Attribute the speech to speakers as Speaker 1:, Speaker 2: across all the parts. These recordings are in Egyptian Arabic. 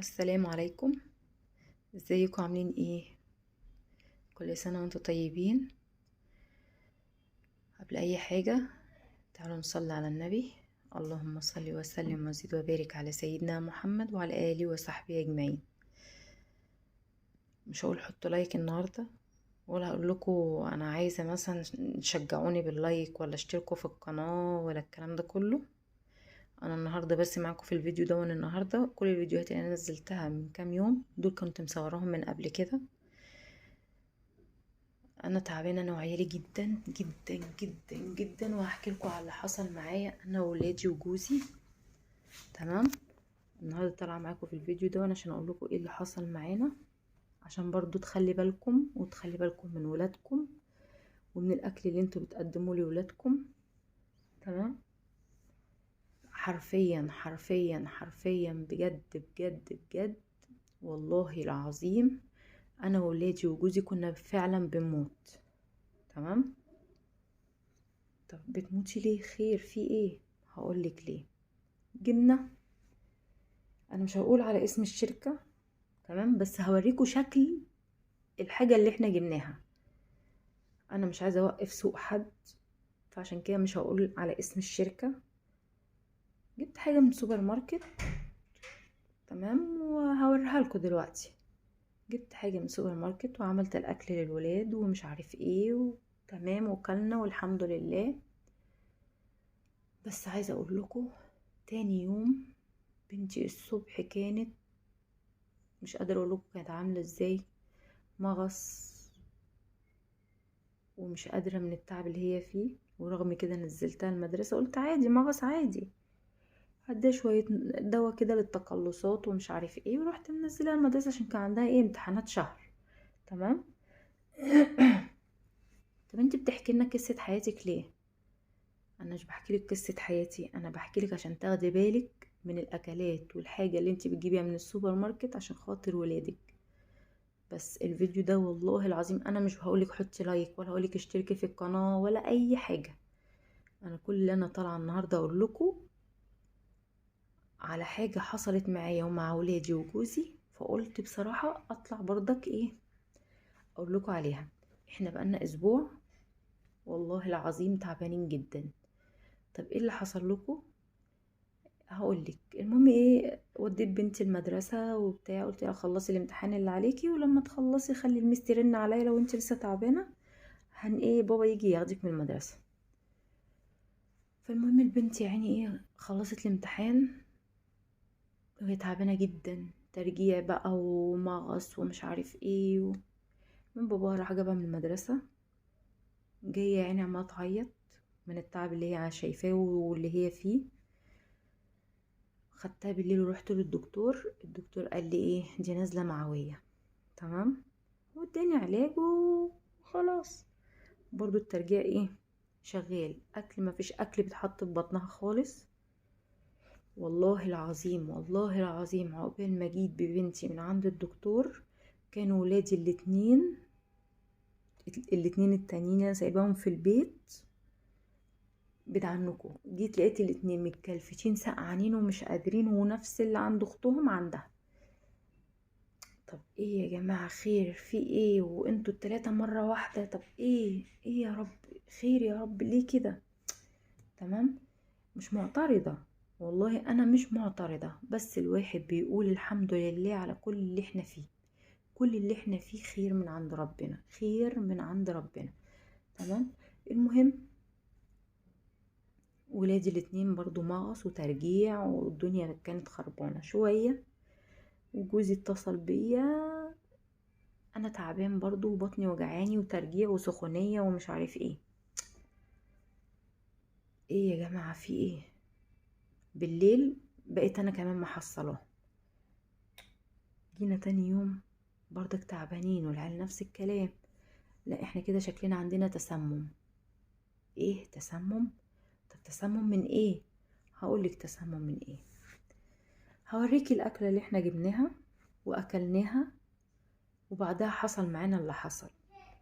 Speaker 1: السلام عليكم. ازيكم عاملين ايه؟ كل سنة وانتم طيبين. قبل اي حاجة تعالوا نصلي على النبي. اللهم صل وسلم وزد وبارك على سيدنا محمد وعلى آله وصحبه أجمعين. مش هقول حطوا like النهاردة، ولا هقول لكم انا عايزة مثلا تشجعوني بال like ولا اشتركوا في القناة ولا الكلام ده كله. انا النهاردة بس معاكم في الفيديو ده، وانا النهاردة كل الفيديوهات اللي انا نزلتها من كام يوم دول كنت مصوراهم من قبل كده. انا تعبانة انا وعيالي جدا جدا جدا جدا، وهحكي لكم على اللي حصل معايا انا وولادي وجوزي. تمام، النهارده طالعه معاكم في الفيديو ده عشان اقول لكم ايه اللي حصل معانا، عشان برضو تخلي بالكم وتخلي بالكم من ولادكم ومن الاكل اللي انتوا بتقدموه لولادكم. تمام، حرفيا حرفيا حرفيا بجد بجد بجد والله العظيم انا وولادي وجوزي كنا فعلا بنموت. تمام، طب بتموتي ليه؟ خير في ايه؟ هقولك ليه. جبنه، انا مش هقول على اسم الشركة، تمام، بس هوريكم شكل الحاجة اللي احنا جبناها. انا مش عايزه اوقف سوق حد، فعشان كده مش هقول على اسم الشركة. جبت حاجة من سوبر ماركت، تمام، وهوريها لكم دلوقتي. جبت حاجة من سوبر ماركت وعملت الاكل للولاد ومش عارف ايه، وتمام وكلنا والحمد لله. بس عايزه اقول لكم، تاني يوم بنتي الصبح كانت مش قادرة اقول لكم كانت عامله ازاي، مغص ومش قادرة من التعب اللي هي فيه. ورغم كده نزلتها المدرسة، قلت عادي مغص عادي، هديها شوية دواء كده للتقلصات ومش عارف ايه، ورحت منزلها المدرسة عشان كان عندها ايه امتحانات شهر. تمام. طب انت بتحكي لنا قصة حياتك ليه؟ انا مش بحكي لك قصة حياتي، انا بحكي لك عشان تاخدي بالك من الاكلات والحاجة اللي انت بتجيبيها من السوبر ماركت عشان خاطر ولادك. بس الفيديو ده والله العظيم انا مش هقولك حطي like ولا هقولك اشتركي في القناة ولا اي حاجة. انا كل اللي انا طالعه النهارده اقول لكم على حاجة حصلت معايا ومع ولادي وجوزي، فقلت بصراحة اطلع برضك ايه اقول لكم عليها. احنا بقالنا اسبوع والله العظيم تعبانين جدا. طب ايه اللي حصل لكم؟ هقولك. المهم ايه، وديت بنتي المدرسة وبتاع، قلت لها خلصي الامتحان اللي عليكي، ولما تخلصي خلي الميس ترن عليا لو انت لسه تعبانة، هن ايه بابا يجي ياخدك من المدرسة. فالمهم البنت يعني ايه خلصت الامتحان وهي تعبانة جدا، ترجيع بقى ومغص ومش عارف ايه من باباها راح جابها من المدرسة، جاية يعني عماله تعيط من التعب اللي هي شايفاه واللي هي فيه. خدتها بالليل ورحت للدكتور، الدكتور قال لي ايه دي نازله معويه. تمام، واداني علاج وخلاص. برضو الترجيع ايه شغال، اكل ما فيش اكل بيتحط في بطنها خالص. والله العظيم والله العظيم عقبال ما جيت ببنتي من عند الدكتور كانوا ولادي الاتنين التانيين اللي انا سايباهم في البيت بعيد عنكم، جيت لقيت الاتنين متكلفتين سقعانين ومش قادرين، ونفس اللي عند اختهم عندها. طب ايه يا جماعة خير في ايه وانتوا التلاتة مرة واحدة؟ طب ايه ايه يا رب خير يا رب ليه كده؟ تمام، مش معترضة والله، انا مش معترضة، بس الواحد بيقول الحمد لله على كل اللي احنا فيه. كل اللي احنا فيه خير من عند ربنا، خير من عند ربنا. تمام. المهم ولادي الاتنين برضو مغص وترجيع والدنيا كانت خربانة شوية، وجوزي اتصل بيا انا تعبان برضو وبطني وجعاني وترجيع وسخونية ومش عارف ايه. ايه يا جماعة في ايه؟ بالليل بقيت انا كمان محصلاه. جينا تاني يوم برضك تعبانين والعيال نفس الكلام. لا احنا كده شكلنا عندنا تسمم. ايه تسمم؟ طب تسمم من ايه؟ هقولك تسمم من ايه. هوريكي الاكلة اللي احنا جبناها واكلناها وبعدها حصل معانا اللي حصل.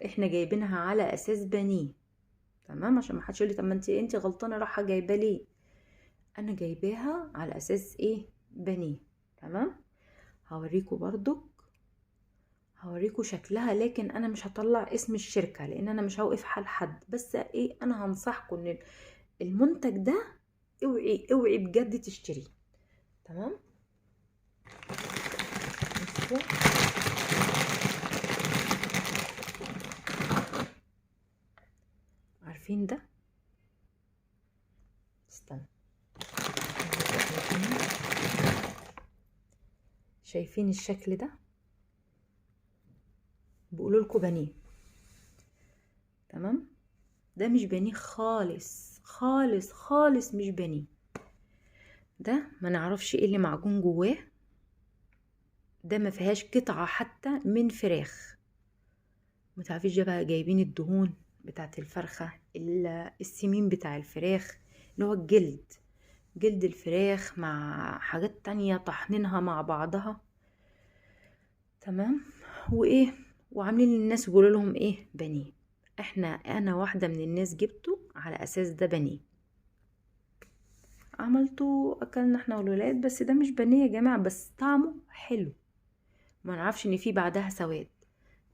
Speaker 1: احنا جايبينها على اساس بانيه، تمام، عشان ما حدش يقولي طب ما انت غلطانة رايحة جايبه ليه. انا جايباها على اساس ايه؟ بانيه. تمام. هوريكم برضك، هوريكم شكلها، لكن انا مش هطلع اسم الشركة لان انا مش هوقف حال حد، بس ايه، انا هنصحكم ان المنتج ده اوعي اوعي بجد تشتريه. تمام. بصوا عارفين ده، استنى، شايفين الشكل ده؟ بيقولوا لكم بانيه. تمام. ده مش بانيه خالص خالص خالص، مش بانيه. ده ما نعرفش ايه اللي معجون جواه، ده ما فيهاش قطعة حتى من فراخ. ما تعرفيش ده بقى جايبين الدهون بتاعت الفرخة، السمين بتاع الفراخ اللي هو الجلد، جلد الفراخ مع حاجات تانية طحنينها مع بعضها. تمام. وايه، وعاملين للناس بيقولوا لهم ايه، بانيه. انا واحدة من الناس جبته على اساس ده بانيه، عملته اكلنا احنا والولاد، بس ده مش بانيه يا جماعة، بس طعمه حلو. ما نعرفش ان في بعدها سواد.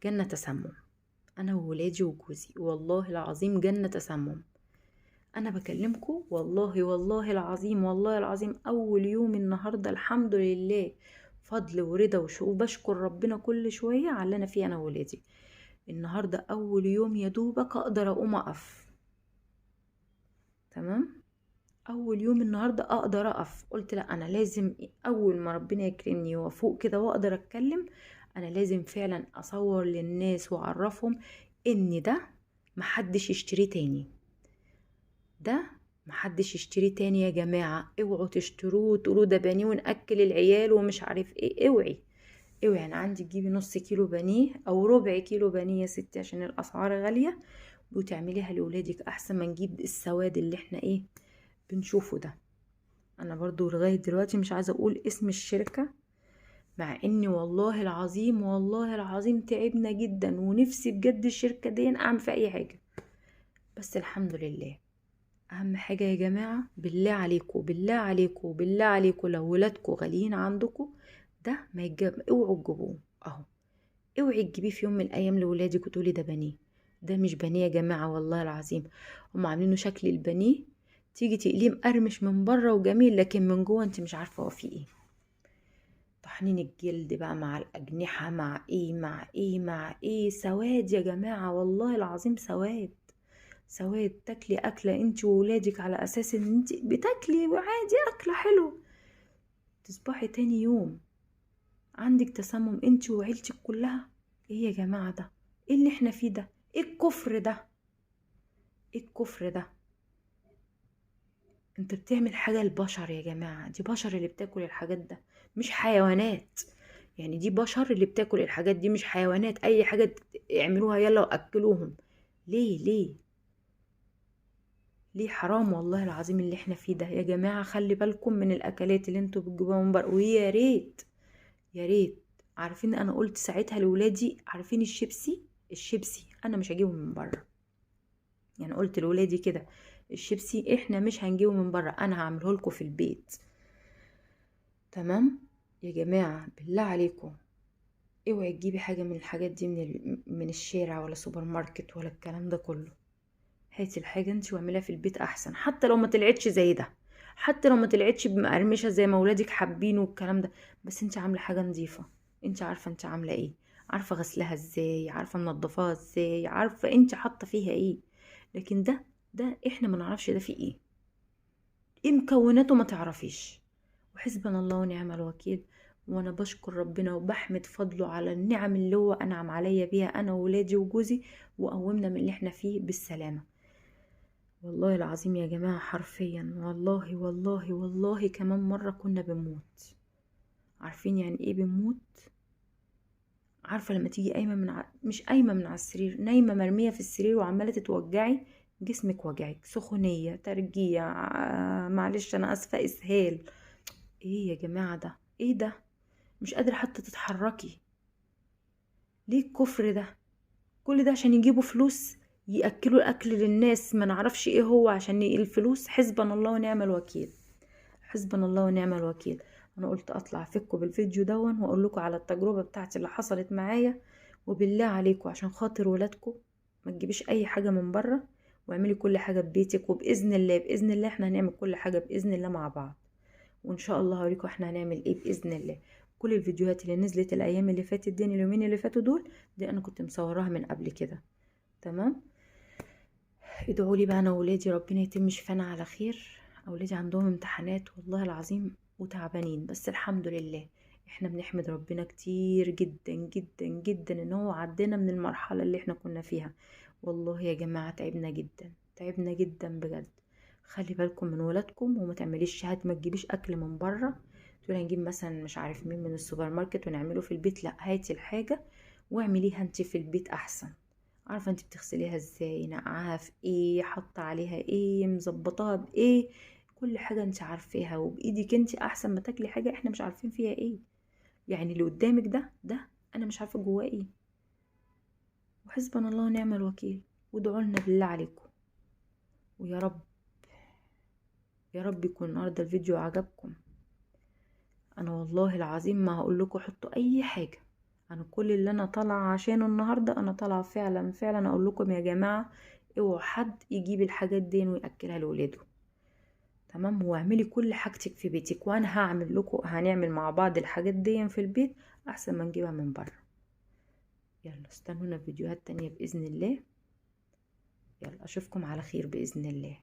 Speaker 1: جنة تسمم، انا وولادي وجوزي، والله العظيم جنة تسمم. انا بكلمكم والله، والله العظيم، والله العظيم اول يوم النهارده الحمد لله فضل ورضا وبشكر ربنا كل شوية على اللي انا فيه انا وولادي. النهارده اول يوم يا دوبك اقدر اقوم اقف. تمام. اول يوم النهارده اقدر اقف، قلت لا انا لازم اول ما ربنا يكرمني وافوق كده واقدر اتكلم، انا لازم فعلا اصور للناس واعرفهم ان ده محدش يشتريه تاني، ده محدش يشتريه تاني يا جماعة. اوعوا تشتروه وتقولوا ده بانيه ونأكل العيال ومش عارف ايه. اوعي اوعي. انا عندي تجيبي نص كيلو بانيه او ربع كيلو بانيه يا ستي عشان الاسعار غالية، وتعمليها لولادك احسن ما نجيب السواد اللي احنا ايه بنشوفه ده. انا برضو لغاية دلوقتي مش عايزة اقول اسم الشركة، مع اني والله العظيم والله العظيم تعبنا جدا ونفسي بجد الشركة دي اعمل فيها اي حاجة، بس الحمد لله. اهم حاجة يا جماعة، بالله عليكم بالله عليكم بالله عليكم، لو ولادكم غاليين عندكم ده ما يتجاب، اوعوا تجيبوه اهو، اوعي تجيبيه في يوم من الايام لولادك وتقولي ده بانيه. ده مش بانيه يا جماعة والله العظيم. هم عاملينه شكل البانيه، تيجي تقليه مقرمش من بره وجميل، لكن من جوه انت مش عارفه هو فيه ايه. طحنين الجلد بقى مع الاجنحة مع ايه مع ايه مع ايه، سواد يا جماعة والله العظيم، سواد سواد. تاكلي اكله انت وولادك على اساس ان انت بتاكلي وعادي اكله حلو، تصبحي تاني يوم عندك تسمم انت وعيلتك كلها. ايه يا جماعة ده؟ ايه اللي احنا فيه ده؟ ايه الكفر ده؟ ايه الكفر ده؟ انت بتعمل حاجة للبشر يا جماعة، دي بشر اللي بتاكل الحاجات ده مش حيوانات. يعني دي بشر اللي بتاكل الحاجات دي مش حيوانات. اي حاجة اعملوها يلا واكلوهم. ليه ليه ليه؟ حرام والله العظيم اللي احنا فيه ده يا جماعة. خلي بالكم من الاكلات اللي انتوا بتجيبوها من بره. ويا ريت يا ريت، عارفين انا قلت ساعتها لولادي، عارفين الشيبسي، الشيبسي انا مش هجيبه من بره. يعني قلت لولادي كده، الشيبسي احنا مش هنجيبه من بره، انا هعمله لكم في البيت. تمام يا جماعة، بالله عليكم اوعي تجيبي حاجة من الحاجات دي من الشارع ولا سوبر ماركت ولا الكلام ده كله. هاتي الحاجة انت واعمليها في البيت احسن، حتى لو ما طلعتش زي ده، حتى لو ما طلعتش بمقرمشه زي ما ولادك حابين والكلام ده، بس انت عامله حاجة نظيفة، انت عارفه انت عامله ايه، عارفه غسلها ازاي، عارفه منضفاها ازاي، عارفه انت حاطه فيها ايه. لكن ده احنا ما نعرفش ده فيه ايه، ايه مكوناته ما تعرفيش. وحسبنا الله ونعم الوكيل. وانا بشكر ربنا وبحمد فضله على النعم اللي هو انعم عليا بيها انا وولادي وجوزي، وقومنا من اللي احنا فيه بالسلامة. والله العظيم يا جماعة حرفيا والله والله والله كمان مرة كنا بنموت. عارفين يعني ايه بنموت؟ عارفه لما تيجي قايمة مش قايمة من على السرير، نايمة مرمية في السرير وعماله تتوجعي، جسمك وجعك، سخونيه، ترجيع، معلش انا اسفه، اسهال. ايه يا جماعة ده؟ ايه ده؟ مش قادرة حتى تتحركي. ليه الكفر ده؟ كل ده عشان يجيبوا فلوس ياكلوا الاكل للناس ما نعرفش ايه هو عشان الفلوس. حسبنا الله ونعم الوكيل، حسبنا الله ونعم الوكيل. انا قلت اطلع افكه بالفيديو دون واقول لكم على التجربة بتاعتي اللي حصلت معايا. وبالله عليكم عشان خاطر ولادكم ما تجيبيش اي حاجة من بره، واعملي كل حاجة ببيتك، وباذن الله باذن الله احنا هنعمل كل حاجة باذن الله مع بعض، وان شاء الله هوريكم احنا هنعمل ايه باذن الله. كل الفيديوهات اللي نزلت الايام اللي فاتت دي، اليومين اللي فاتوا دول، دي انا كنت مصوراها من قبل كده. تمام. ادعوا لي بقى انا وولادي ربنا يتم شفانا على خير. اولادي عندهم امتحانات والله العظيم وتعبانين، بس الحمد لله احنا بنحمد ربنا كتير جدا جدا جدا ان هو عدينا من المرحلة اللي احنا كنا فيها. والله يا جماعة تعبنا جدا، تعبنا جدا بجد. خلي بالكم من ولادكم، وما تعمليش هات، ما تجيبيش اكل من بره، تقولي هنجيب مثلا مش عارف مين من السوبر ماركت ونعمله في البيت. لا، هاتي الحاجة واعمليها انت في البيت احسن. عارفة انت بتغسليها ازاي، نقعها في ايه، حاطه عليها ايه، مظبطاها بايه، كل حاجة انت عارفاها وبايدك انت، احسن ما تاكلي حاجة احنا مش عارفين فيها ايه. يعني اللي قدامك ده انا مش عارفة جواه ايه. وحسبنا الله ونعم الوكيل. وادعوا لنا بالله عليكم، ويا رب يا رب يكون النهارده الفيديو عجبكم. انا والله العظيم ما هقول لكم حطوا اي حاجة، انا كل اللي انا طالعه عشانه النهارده، انا طالعه فعلا فعلا اقول لكم يا جماعة اوعوا حد يجيب الحاجات دي وياكلها لولاده. تمام. واعملي كل حاجتك في بيتك، وانا هعمل لكم، هنعمل مع بعض الحاجات دي في البيت احسن ما نجيبها من بره. يلا استنونا في فيديوهات تانية باذن الله. يلا اشوفكم على خير باذن الله.